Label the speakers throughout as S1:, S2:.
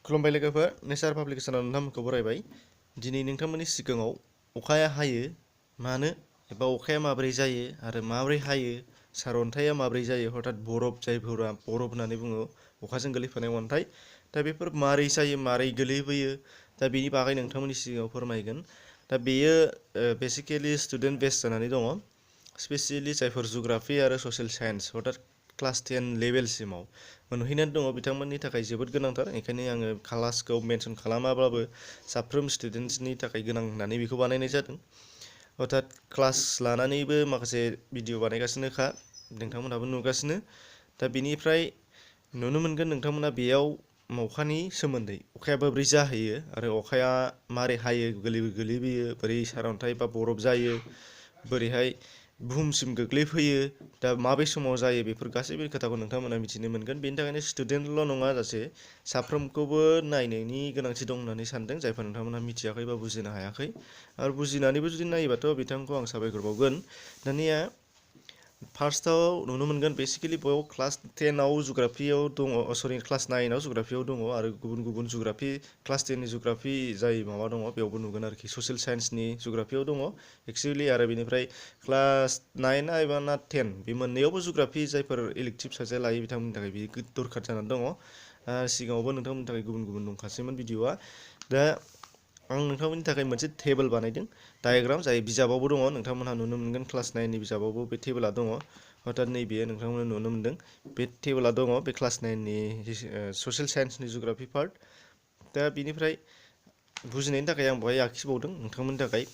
S1: खुलुमबाय लोगोफोर, नेचार पाब्लिकेसनाव नोंथांमोनखौ बरायबाय। दिनै नोंथांमोननि सिगाङाव अखाया हायो मानो एबा अखाया माबोरै जायो आरो माबोरै हायो, सारअन्थाइया माबोरै जायो, हथात बरफ जायफोरा बरफ होननानै बुङो, अखाजों गोलैफानाय अन्थाइ, दा बेफोर माबोरै जायो, माबोरै गोलैबोयो, दा बेनि बागै नोंथांमोननि सिगाङाव फोरमायगोन। दा बेयो बेसिकेलि स्टुडेन्ट बेस जानानै दङ, स्पेसियेलि जायफोर जुग्राफि आरो ससियेल साइन्स हथात क्लास 10 लेभेलसिमाव मोनहैनानै दङ बिथांमोननि थाखाय जोबोद गोनांथार। ओंखायनो आङो क्लासखौ मेनसन खालामाब्लाबो साफ्रोम स्टुडेन्ट्सनि थाखाय गोनां होननानै बेखौ बानायनाय जादों। हथात क्लास लानानैबो माखासे भिडिअ बानायगासिनोखा, नोंथांमोनहाबो नुगासिनो। दा बेनिफ्राय नुनो मोनगोन नोंथांमोना बेयाव अखानि सोमोन्दै, अखाया बोरै जाहैयो आरो अखाया मारै हायो, गोलैबोयो, बोरै सारअन्थाइ बा बरफ जायो, बोरैहाय बुहुमसिम गोग्लैफैयो, दा माबे समाव जायो, बेफोर गासैबो खोथाखौ नोंथांमोना मिथिनो मोनगोन। बेनि थाखायनो स्टुडेन्टल' नङा जासे साफ्रोमखौबो नायनायनि गोनांथि दं होननानै सानदों, जायफोर नोंथांमोना मिथियाखै बा बुजिनो हायाखै। आरो बुजिनानैबो जुदि नायोबाथ' बिथांखौ आं साबायखर बावगोन। दानिया फार्स्टआव नुनो मोनगोन बेसिकेलि बेयाव क्लास 10आव जुग्राफियाव दङ, क्लास 9आव जुग्राफियाव दङ, आरो गुबुन गुबुन जुग्राफि क्लास 10नि जुग्राफि जाय माबा दङ बेयावबो नुगोन आरोखि। ससियेल साइन्सनि जुग्राफियाव दङ एक्सुवेलि, आरो बेनिफ्राय क्लास 9 एबा 10 बे मोननैयावबो जुग्राफि जायफोर इलेक्टिभ साबजेक्ट लायो बिथांमोननि थाखाय बेयो दरखार जानानै दङ। सिगाङावबो नोंथांमोननि थाखाय गुबुन गुबुन दंखासैमोन भिडिअआ। दा आं नोंथांमोननि थाखाय मोनसे टेबोल बानायदों, डायग्राम, जाय बिजाबावबो दङ, नोंथांमोनहा नुनो मोनगोन क्लास 9नि बिजाबावबो बे टेबोला दङ। हथात नैबेयो नोंथांमोना नुनो मोनदों बे टेबोला दङ, बे क्लास 9नि ससियेल साइन्सनि जुग्राफि पार्ट। दा बेनिफ्राय बुजिनायनि थाखाय आं बेवहाय आखिबावदों नोंथांमोननि थाखाय।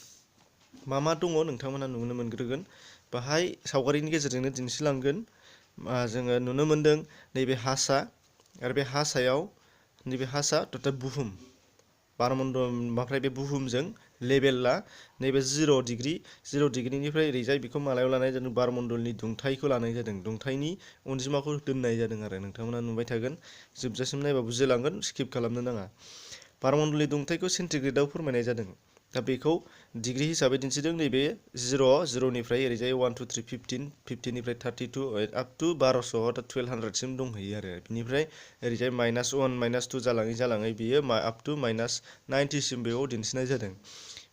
S1: मा मा दङ नोंथांमोना नुनो मोनग्रोगोन, बाहाय सावगारिनि गेजेरजोंनो दिन्थिलांगोन। जोङो नुनो मोनदों नैबे हासा, आरो बे हासायाव नैबे हासा टटेल बुहुम बारमण्डल, ओमफ्राय बे बुहुमजों लेभेला नैबे 0 डिग्रिनिफ्राय ओरैजाय बेखौ मालायाव लानाय जादों, बारमण्डलनि दुंथाइखौ लानाय जादों, दुंथाइनि अनजिमाखौ दोननाय जादों आरो नोंथांमोना नुबाय थागोन, जोबजासिम नायबा बुजिलांगोन, स्किप खालामनो नाङा। बारमण्डलनि दुंथाइखौ सेन्टिग्रेडआव फोरमायनाय जादों, दा बेखौ डिग्रि हिसाबै दिन्थिदों। नैबे 0निफ्राय ओरैजाय 1 2 3 15, 15निफ्राय 32 आप टु 1200 दा 1200सिम दंहैयो आरो। बिनिफ्राय ओरैजाय -1 -2 जालाङै बियो आप टु -90सिम बेयाव दिन्थिनाय जादों।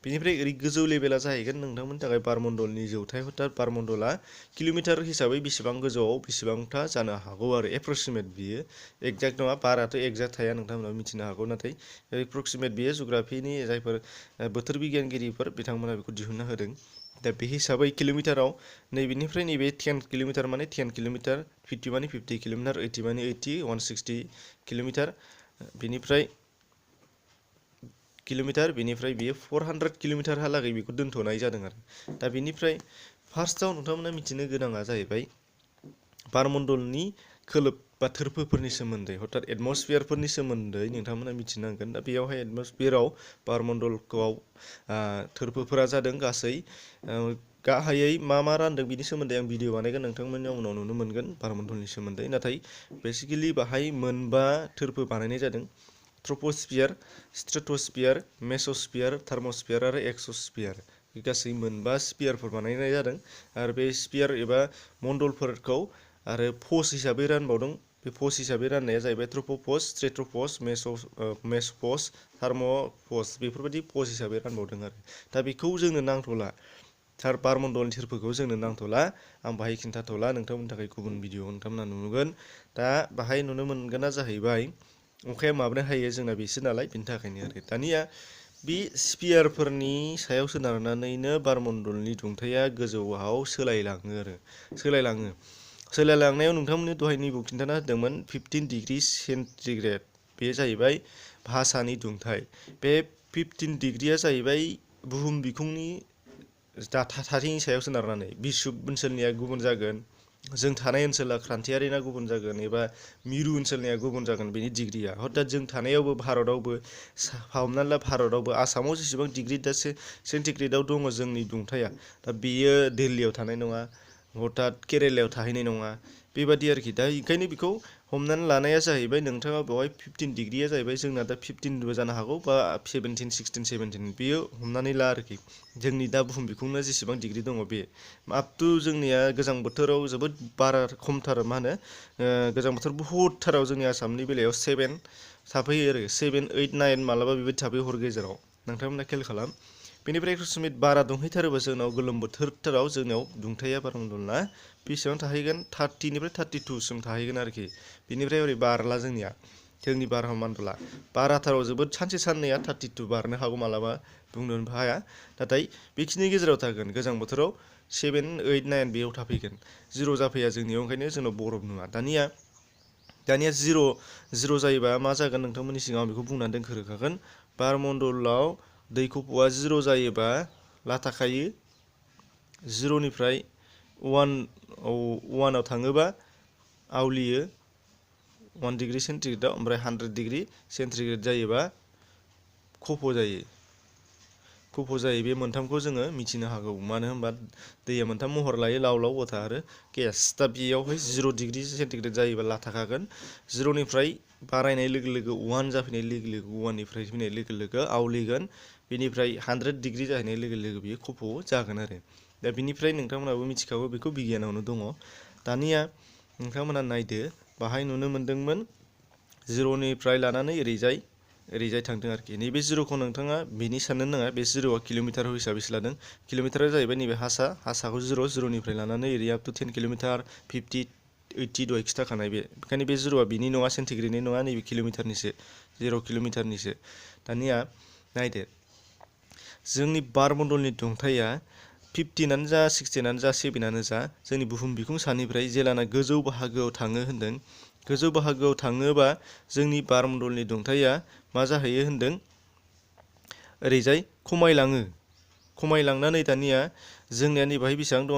S1: बेनिफ्राय ओरै गोजौ लेभेला जाहैगोन नोंथांमोननि थाखाय बारमण्डलनि जौथाइ, हथात बारमण्डला किल'मिटार हिसाबै बेसेबां गोजौआव बेसेबांथा जानो हागौ आरो एप्रक्सिमेट बियो, एक्जेक्ट नङा, बाराथ' एक्जेक्ट थाया, नोंथांमोना मिथिनो हागौ, नाथाय एप्रक्सिमेट बियो जुग्राफिनि जायफोर बोथोर बिगियानगिरिफोर बिथांमोना बेखौ दिहुनना होदों। दा बे हिसाबै किल'मिटाराव नैबेनिफ्राय नैबे 10 किल'मिटार माने 10 किल'मिटार, 50 माने 50 किल'मिटार, 80 माने 80, 160 किल'मिटार, बेनिफ्राय बेनिफ्राय बियो 400 किल'मिटारहालागै बेखौ दोनथ'नाय जादों आरो। दा बेनिफ्राय फार्स्टआव नोंथांमोना मिथिनो गोनाङा जाहैबाय बारमण्डलनि खोलोब बा थोरफोफोरनि सोमोन्दै, हथात एटमस्फियारफोरनि सोमोन्दै नोंथांमोना मिथिनांगोन। दा बेयावहाय एटमस्फियाराव बारमण्डलखौ थोरफोफोरा जादों गासै गाहायै मा रानदों बिनि सोमोन्दै आं भिडिअ बानायगोन, नोंथांमोननि उनाव नुनो मोनगोन बारमण्डलनि सोमोन्दै। नाथाय बेसिकेलि बाहाय मोनबा थोरफो बानायनाय जादों, ट्रपोस्फियार, स्ट्रेटोस्फियार, मेसोस्फियार, थार्मोस्फियार आरो एक्सोस्फियार। बे गासै मोनबा स्फियारफोर बानायनाय जादों, आरो बे स्फियार एबा मण्डलफोरखौ आरो पस्ट हिसाबै रानबावदों। बे पस्ट हिसाबै राननाया जाहैबाय ट्रपोपस्ट, स्ट्रेटोपस्ट, मेसोपस्ट, थार्मोपस्ट, बेफोरबायदि पस्ट हिसाबै रानबावदों आरो। दा बेखौ जोंनो नांथ'ला, बारमण्डलनि थोरफोखौ जोंनो नांथ'ला, आं बाहाय खिन्थाथ'ला, नोंथांमोननि थाखाय गुबुन भिडिअ नोंथांमोना नुगोन। दा बाहाय नुनो मोनगोना जाहैबाय अखाया माब्रै हायो, जोंना बेसो नालाय, बेनि थाखायनो आरो। दानिया बे स्फियारफोरनि सायाव सोनारनानैनो बारमण्डलनि दुंथाया गोजौआव सोलायलांनायाव नोंथांमोननि दहाय नैबाव खिन्थाना होदोंमोन 15 डिग्रि सेन्टिग्रेड, बे जाहैबाय भासानि दुंथाइ। बे 15 डिग्रिया जाहैबाय बुहुम बिखुंनि थाथायनि सायाव सोनारनानै, बिषुब ओनसोलनिया गुबुन जागोन, जों थानाय ओनसोला क्रान्तियारिना गुबुन जागोन, एबा मिरु ओनसोलनिया गुबुन जागोन बेनि डिग्रिया। हथात जों थानायावबो भारतआवबो, हमनानै ला भारतआवबो आसामाव जेसेबां डिग्रि दा सेन्टिग्रेडआव दङ जोंनि दुंथाया, दा बेयो दिल्लीयाव थानाय नङा, हथात केरेलायाव थाहैनाय नङा, बेबादि आरोखि। दा ओंखायनो बेखौ हमनानै लानाया जाहैबाय नोंथाङा बेवहाय 15 डिग्रिया जाहैबाय, जोंना दा 15बो जानो हागौ, बा 17, 16, 17, बेयो हमनानै ला आरोखि। जोंनि दा बुहुम बिखुंना जेसेबां डिग्रि दङ बे आप टु जोंनिया गोजां बोथोराव जोबोद बारा खमथार, गोजां बोथोर बुहुदथाराव जोंनि आसामनि बेलायाव 7, थाफैयो आरो 7, 8, 9 मालाबा बेबायदि थाफैयो हर गेजेराव नोंथांमोना खेल खालाम। बेनिफ्राय 100 मिनिट बारा दुंहैथारोबा जोंनाव गोलोम बोथोरथाराव जोंनियाव दुंथाया बारमण्डलना बेसेबां थाहैगोन 30निफ्राय 32सिम थाहैगोन आरोखि। बेनिफ्राय ओरै बारला जोंनि बारमण्डला बाराथाराव जोबोद सानसे साननैया 32 बारनो हागौ मालाबा बुंनोबो हाया। नाथाय बेखिनि गेजेराव थागोन गोजां बोथोराव 7, 8, 9 बेयाव थाफैगोन। 0 जाफैया जोंनियाव, ओंखायनो जोंनाव बरफ नुवा। दानिया 0 जायोबा मा जागोन नोंथांमोननि सिगाङाव बेखौ बुंनानै दोनखोरोखागोन। बारमण्डलाव दै खफ'आ 0 जायोबा लाथा खायो। 0निफ्राय 1आव थाङोबा आवलियो 1 डिग्री सेन्टिग्रेडआव, ओमफ्राय 100 डिग्री सेन्टिग्रेड जायोबा खफ' जायो। बे मोनथामखौ जोङो मिथिनो हागौ। मानो होनबा दैया मोनथाम महर लायो, लाव लाव, गथा आरो गेस। दा बेयावहाय 0 डिग्री सेन्टिग्रेड जायोबा लाथाखागोन। 0निफ्राय बारायनाय लोगो लोगो 1 जाफैनाय लोगो लोगो 1निफ्राय फैनाय लोगो लोगो आवलिगोन। बेनिफ्राय 100 डिग्री जाहैनाय लोगो लोगो बेयो खफ' जागोन आरो। दा बिनिफ्राय नोंथांमोनाबो मिथिखागौ, बेखौ बिगियानावनो दङ। दानिया नोंथांमोना नायदो, बाहाय नुनो मोन्दोंमोन 0निफ्राय लानानै ओरैजाय थांदों आरोखि। नैबे 0खौ नोंथाङा बेनि साननो नाङा, बे 0आ किल'मिटार हिसाबैसो लादों। किल'मिटारा जाहैबाय नैबे हासाखौ 0निफ्राय लानानै ओरै आप टु 10 किल'मिटार, 50, 80 दहाय खिथाखानाय बे। बेखायनो बे 0आ बिनि नङा, सेन्टिग्रेडनि नङा, नैबे किल'मिटारनिसो, 0 किल'मिटारनिसो। दानिया नायदो, जोंनि बारमण्डलनि दुंथाया 15आनो जा, 16आनो जा, 7आनो जा, जोंनि बुहुम बिखुं सानिफ्राय जेलाना गोजौ बाहागोआव थाङो होन्दों, गोजौ बाहागोआव थाङोबा जोंनि बारमण्डलनि दुंथाया मा जाहैयो होन्दों, ओरैजाय खमायलांनानै दानिया जोंनिया नैबाहाय बेसेबां दङ,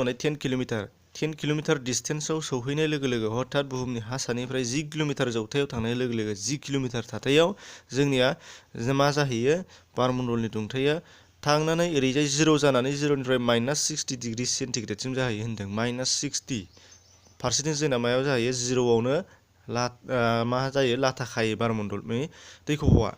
S1: 10 किल'मिटार डिसटेन्सआव सौहैनाय लोगो लोगो हथात बुहुमनि हा सानिफ्राय 10 किल'मिटार जौथायाव थांनाय लोगो लोगो 10 किल'मिटार थाथायाव जोंनिया मा जाहैयो, बारमण्डलनि दुंथाया थांनानै ओरैजाय 0 जानानै 0निफ्राय -60 डिग्री सेन्टिग्रेडसिम जाहैयो होन्दों। -60 फारसेथिं जोंना मायाव जाहैयो, 0आवनो मा जायो, लाथा खायो बारमण्डल दै खफ'आ।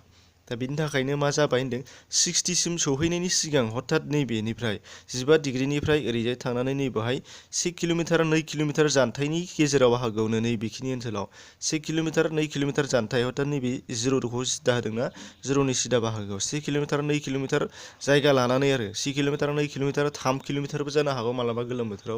S1: दा बिनि थाखायनो मा जाबाय होन्दों, 60सिम सौहैनायनि सिगां हथात नैबेनिफ्राय 15 डिग्रीनिफ्राय ओरैजाय थांनानै नैबेहाय 1 किल'मिटार 2 किल'मिटार जानथायनि गेजेराव बाहागोआवनो नैबेखिनि ओनसोलाव 1 किल'मिटार 2 किल'मिटार जानथाय, हथात नैबे 0खौ सिदा होदोंना, 0नि सिदा बाहागोआव 1 किल'मिटार 2 किल'मिटार जायगा लानानै आरो 1 किल'मिटार 2 किल'मिटार 3 किल'मिटारबो जानो हागौ मालाबा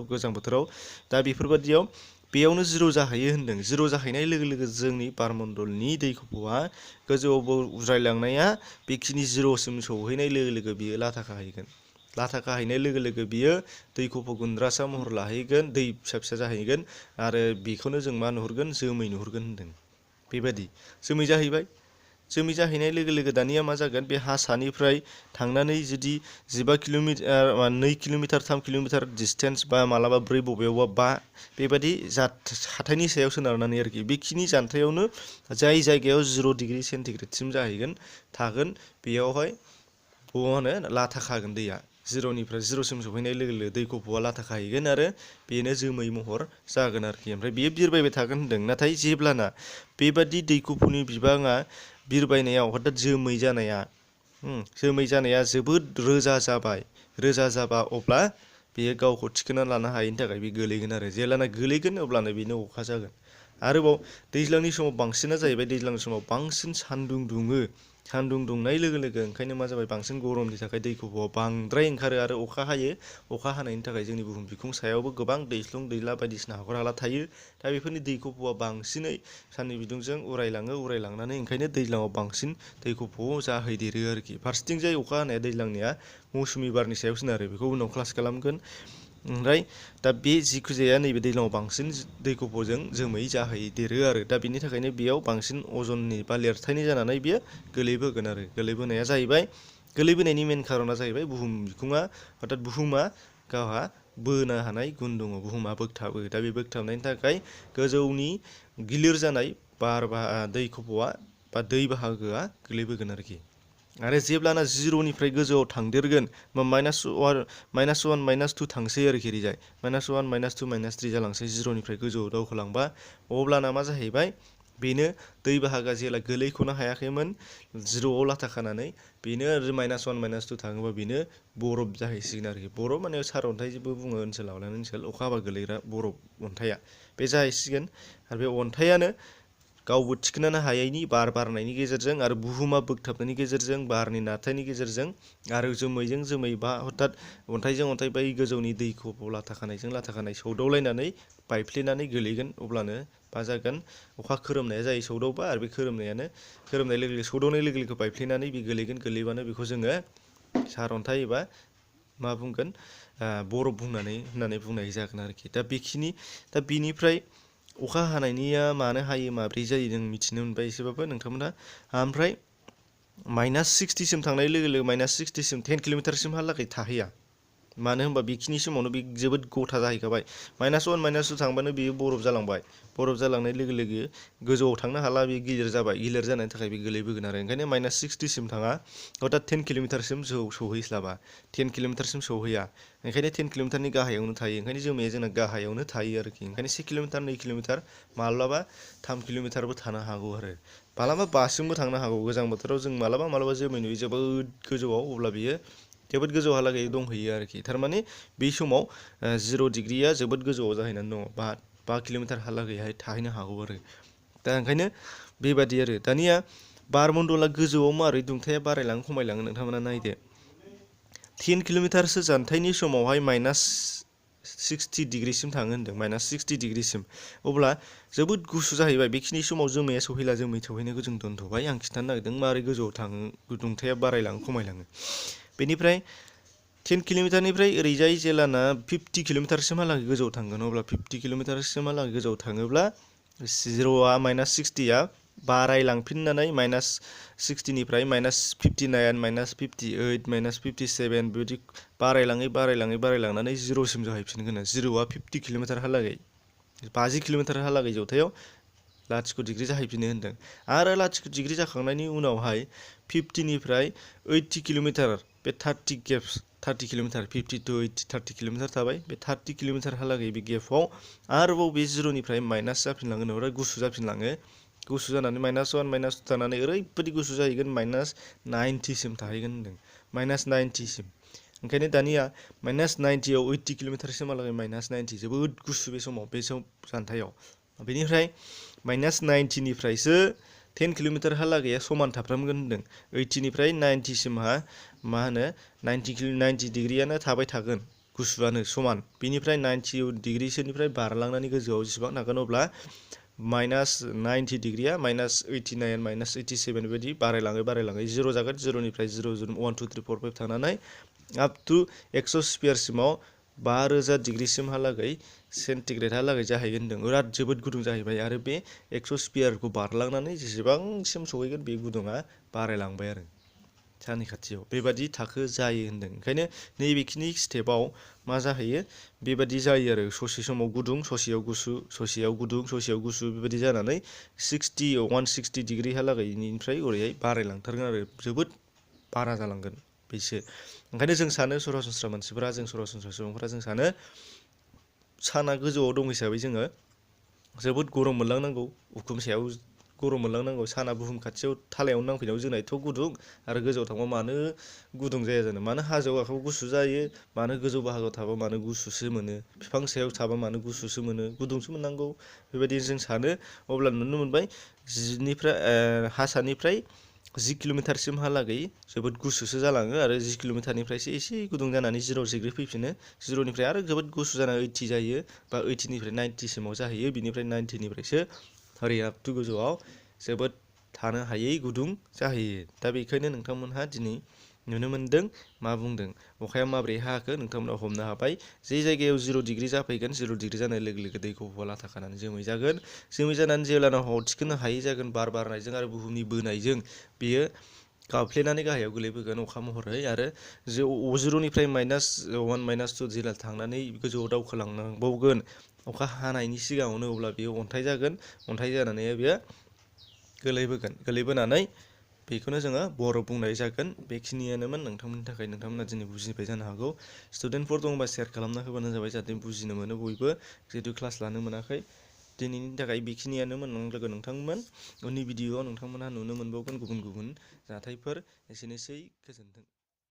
S1: गोजां बोथोराव। दा बेफोरबादियाव बेयावनो 0 जाहैयो होन्दों। 0 जाहैनाय लोगो लोगो जोंनि बारमण्डलनि दै खफ'आ गोजौआव उज्रायलांनाया बेखिनि 0सिम सौहैनाय लोगो लोगो बियो लाथा खाहैगोन। लाथा खाहैनाय लोगो लोगो बियो दै खफ' गुन्द्रासा महर लाहैगोन, दै फिसा फिसा जाहैगोन, आरो बेखौनो जों मा नुहुरगोन, जोमै नुहुरगोन होन्दों। बेबायदि जोमै जाहैबाय। जोमै जाहैनाय लोगो लोगो दानिया मा जागोन, बे हा सानिफ्राय थांनानै जुदि 2 किल'मिटार 3 किल'मिटार डिसटेन्स, बा मालाबा 4, बबेयावबा 5, बेबायदि हाथायनि सायाव सोनारनानै आरोखि, बेखिनि जानथायावनो जाय जायगायाव 0 डिग्री सेन्टिग्रेडसिम थागोन, बेयावहाय मा होनो, लाथा खागोन दैया। 0सिम सौहैनाय लोगो लोगो दै खफ'आ लाथा खाहैगोन आरो बेनो जोमै महर जागोन आरोखि। ओमफ्राय बेयो बिरबायबाय थागोन होन्दों। नाथाय जेब्लाना बेबादि दै खफ'नि बिबाङा बिरबायनायाव हथात जोमै जानाया जोबोद रोजा जाबा अब्ला बेयो गावखौ थिखोना लानो हायैनि थाखाय बे गोलैगोन आरो। जेब्लाना गोलैगोन अब्लानो बेनो अखा जागोन। आरोबाव दैज्लांनि समाव बांसिना जाहैबाय, दैज्लांनि समाव बांसिन सान्दुं दुङो। सान्दुं दुंनाय लोगो लोगो ओंखायनो मा जाबाय, बांसिन गरमनि थाखाय दै खफ'आ बांद्राय ओंखारो आरो अखा हायो। अखा हानायनि थाखाय जोंनि बुहुम बिखुं सायावबो गोबां दैस्लुं दैला बायदिसिना हाखर हाला थायो। दा बेफोरनि दै खफ'आ बांसिनै साननि बिदुंजों उरायलांनानै ओंखायनो दैज्लाङाव बांसिन दै खफ' जाहैदेरो आरोखि। फारसेथिंजाय अखा हानाया दैज्लांनिया मौसुमि बारनि सायाव सोनारो, बेखौ उनाव क्लास खालामगोन। ओमफ्राय दा बे जिखुजाया नैबे दैज्लाङाव बांसिन दै खफ'जों जोमै जाहैदेरो आरो। दा बिनि थाखायनो बेयाव बांसिन अजननि बा लेरथायनि जानानै बियो गोलैबोगोन आरो। गोलैबोनाया जाहैबाय, गोलैबोनायनि मेन खारना जाहैबाय बुहुम बिखुङा, अर्थात बुहुमा गावहा बोनो हानाय गुन दङ, बुहुमा बोगथाबो। दा बे बोगथाबनायनि थाखाय गोजौनि गिलिर जानाय दै खफ'आ बा दै बाहागोआ गोलैबोगोन आरोखि। आरो जेब्लाना 0निफ्राय गोजौआव थांदेरगोन, बा -1, -2 थांसै आरोखि ओरैजाय, -1, -2, -3 जालांसै 0निफ्राय गोजौआव दावखोलांबा, अब्लाना मा जाहैबाय, बेनो दै बाहागोआ जेला गोलैख'नो हायाखैमोन 0आव लाथा खानानै, बेनो -1, -2 थाङोबा बेनो बरफ जाहैसिगोन आरोखि। बरफ माने सारअन्थाइबो बुङो ओनसोल लानानै ओनसोल, अखा हाबा गोलैग्रा बरफ अन्थाइआ बे जाहैसिगोन। आरो बे अन्थाइआनो गावबो थिखोनो हायैनि बार बारनायनि गेजेरजों आरो बुहुमा बोगथाबनायनि गेजेरजों बारनि नारथायनि गेजेरजों आरो जोमैजों जोमै बा हथात अन्थाइजों अन्थाइ बै गोजौनि दैखौ लाथा खानाय सौदावलायनानै बायफ्लेनानै गोलैगोन अब्लानो मा जागोन अखा खोरोमनाया जायो सौदावबा आरो बे खोरोमनाय लोगो लोगो सौदावनाय लोगो लोगो बायफ्लेनानै बे गोलैगोन गोलैबानो बेखौ जोङो सारअन्थाइ एबा मा बुंगोन बरफ होननानै बुंनाय जागोन आरोखि दा बिनिफ्राय अखा हानायनिया मानो हायो माब्रै जायो जों मिथिनो मोनबाय एसेबाबो नोंथांमोना ओमफ्राय -60सिम थांनाय लोगो लोगो -60सिम 10 किल'मिटारसिमहालागै थाहैया मानो होनबा बेखिनि समावनो बे जोबोद गथा जाहैखाबाय -1 -2 थांबानो बेयो बरफ जालांबाय बरफ जालांनाय लोगो लोगो गोजौआव थांनो हाला बे गिलिर जाबाय गिलिर जानायनि थाखाय बे गोलैबोगोन आरो ओंखायनो -60सिम थाङा हथात 10 किल'मिटारसिम सौहैस्लाबा 10 किल'मिटारसिम सौहैया ओंखायनो 10 किल'मिटारनि गाहायावनो थायो ओंखायनो जोमैया जोंना गाहायावनो थायो आरोखि ओंखायनो 1 किल'मिटार 2 किल'मिटार माब्लाबा 3 किल'मिटारबो थानो हागौ आरो मालाबा 5सिमबो थांनो हागौ गोजां बोथोराव जों मालाबा जोमै नुयो जोबोद गोजौआव अब्ला बियो जोबोद गोजौहालागै दंहैयो आरोखि थारमाने बे समाव 0 डिग्रिया जोबोद गोजौआव जाहैनानै दङ 5 किल'मिटारहालागैहाय थाहैनो हागौ आरो दा ओंखायनो बेबादि आरो दानिया बारमण्डला गोजौआव मारै दुंथाया बारायलाङो खमायलाङो नोंथांमोना नायदो 10 किल'मिटारसो जानथायनि समावहाय -60 डिग्रिसिम थाङो होन्दों -60 डिग्रिसिम अब्ला जोबोद गुसु जाहैबाय बेखिनि समाव जोमैया सौहैला जोमै सौहैनायखौ जों दोनथ'बाय आं खिन्थानो नागिरदों मारै गोजौआव थाङो दुंथाया बारायलाङो खमायलाङो बेनिफ्राय 10 किल'मिटारनिफ्राय ओरैजाय जेलाना 50 किल'मिटारसिमहालागै गोजौआव थांगोन अब्ला 50 किल'मिटारसिमहालागै गोजौआव थाङोब्ला 0आ -60आ बारायलांफिननानै -60निफ्राय -59 -58 -57 बेबायदि बारायलाङै 0सिम जाहैफिनगोन 0आ 50 किल'मिटारहालागै 50 किल'मिटारहालागै जौथायाव 0 डिग्रि जाहैफिनो होन्दों आरो 0 डिग्रि जाखांनायनि उनावहाय 50निफ्राय 80 किल'मिटार बे 30 किल'मिटार 50 to 80 30 किल'मिटार थाबाय बे 30 किल'मिटारहालागै बे गेपआव आरोबाव बे 0निफ्राय माइनास जाफिनलांगोन ओमफ्राय गुसु जाफिनलाङो गुसु जानानै -1 -2 थानानै ओरैबायदि गुसु जाहैगोन -90सिम थाहैगोन होन्दों -90सिम ओंखायनो दानिया -90आव 80 किल'मिटारसिमहालागै -90 जोबोद गुसु बे जानथायाव बेनिफ्राय -90निफ्रायसो 10 किल'मिटारहालागैया समान थाफ्रामगोन होन्दों 80निफ्राय 90सिमहा मा होनो 90 डिग्रियानो थाबाय थागोन गुसुआनो समान बेनिफ्राय 90 डिग्रिसोनिफ्राय बारलांनानै गोजौआव जेसेबां थागोन अब्ला -90 डिग्रिया -89 -87 बेबायदि बारायलाङै 0 जागोन 0निफ्राय 0 1 2 3 4 5 थांनानै आप टु एक्स'स्फियारसिमाव 5000 डिग्रिसिमहालागै सेन्टिग्रेडहालागै जाहैगोन होन्दों बिराद जोबोद गुदुं जाहैबाय आरो बे एक्स'स्फियारखौ बारलांनानै जेसेबांसिम सहैगोन बे गुदुङा बारायलांबाय आरो साननि खाथियाव बेबादि थाखो जायो होन्दों ओंखायनो नैबेखिनि स्टेपाव मा जाहैयो बेबादि जायो आरो ससे समाव गुदुं ससेयाव गुसु ससेयाव गुदुं ससेयाव गुसु बेबायदि जानानै 160 डिग्रिहालागैनिफ्राय ओरैहाय बारायलांथारगोन आरो जोबोद बारा जालांगोन बेसो ओंखायनो जों सानो सरासनस्रा मानसिफोरा जों सरासनस्रा सुबुंफोरा जों सानो साना गोजौआव दं हिसाबै जोङो जोबोद गरम मोनलांनांगौ उखुम सायाव गरम मोनलांनांगौ साना बुहुम खाथियाव थालायावनो नांफैनायाव जोंना एथ' गुदुं आरो गोजौआव थांबा मानो गुदुं जाया जानो मानो हाजोआव गाखोबा गुसु जायो मानो गोजौ बाहागोआव थाबा मानो गुसुसो मोनो बिफां सायाव थाबा मानो गुसुसो मोनो गुदुंसो मोननांगौ बेबायदि जों सानो अब्ला नुनो मोनबाय हासानिफ्राय 10 किल'मिटारसिमहालागै जोबोद गुसुसो जालाङो आरो 10 किल'मिटारनिफ्रायसो एसे गुदुं जानानै 0 डिग्रि फैफिनो 0निफ्राय आरो जोबोद गुसु जानानै 80 जायो बा 80निफ्राय 90सिमाव जाहैयो बिनिफ्राय 90निफ्रायसो हरै आप टु गोजौआव जोबोद थानो हायै गुदुं जाहैयो दा बेखायनो नोंथांमोनहा दिनै नुनो मोन्दों मा बुंदों अखाया माबोरै हाखो नोंथांमोना हमनो हाबाय जे जायगायाव 0 डिग्रि जाफैगोन 0 डिग्रि जानाय लोगो लोगो दैखौ लाथा खानानै जोमै जागोन जोमै जानानै जेब्लाना हराव थिखोनो हायै जागोन बार बारनायजों आरो बुहुमनि बोनायजों बेयो गाफ्लेनानै गाहायाव गोलैबोगोन अखा महरै आरो 0निफ्राय -1 -2 जेला थांनानै गोजौआव दावखोलांबावगोन अखा हानायनि सिगाङावनो अब्ला बेयो अन्थाइ जागोन अन्थाइ जानानै बेयो गोलैबोनानै बेखौनो जोङो बरफ बुंनाय जागोन बेखिनियानोमोन नोंथांमोननि थाखाय नोंथांमोना दिनै बुजिबाय जानो हागौ स्टुडेन्टफोर दंबा शेयार खालामना होबानो जाबाय जाहाथे बुजिनो मोनो बयबो जिहेतु क्लास लानो मोनाखै दिनैनि थाखाय बेखिनियानोमोन नोंथांमोन उननि भिडिअआव नोंथांमोनहा नुनो मोनबावगोन गुबुन गुबुन जाथायफोर एसेनोसै गोजोन्थों।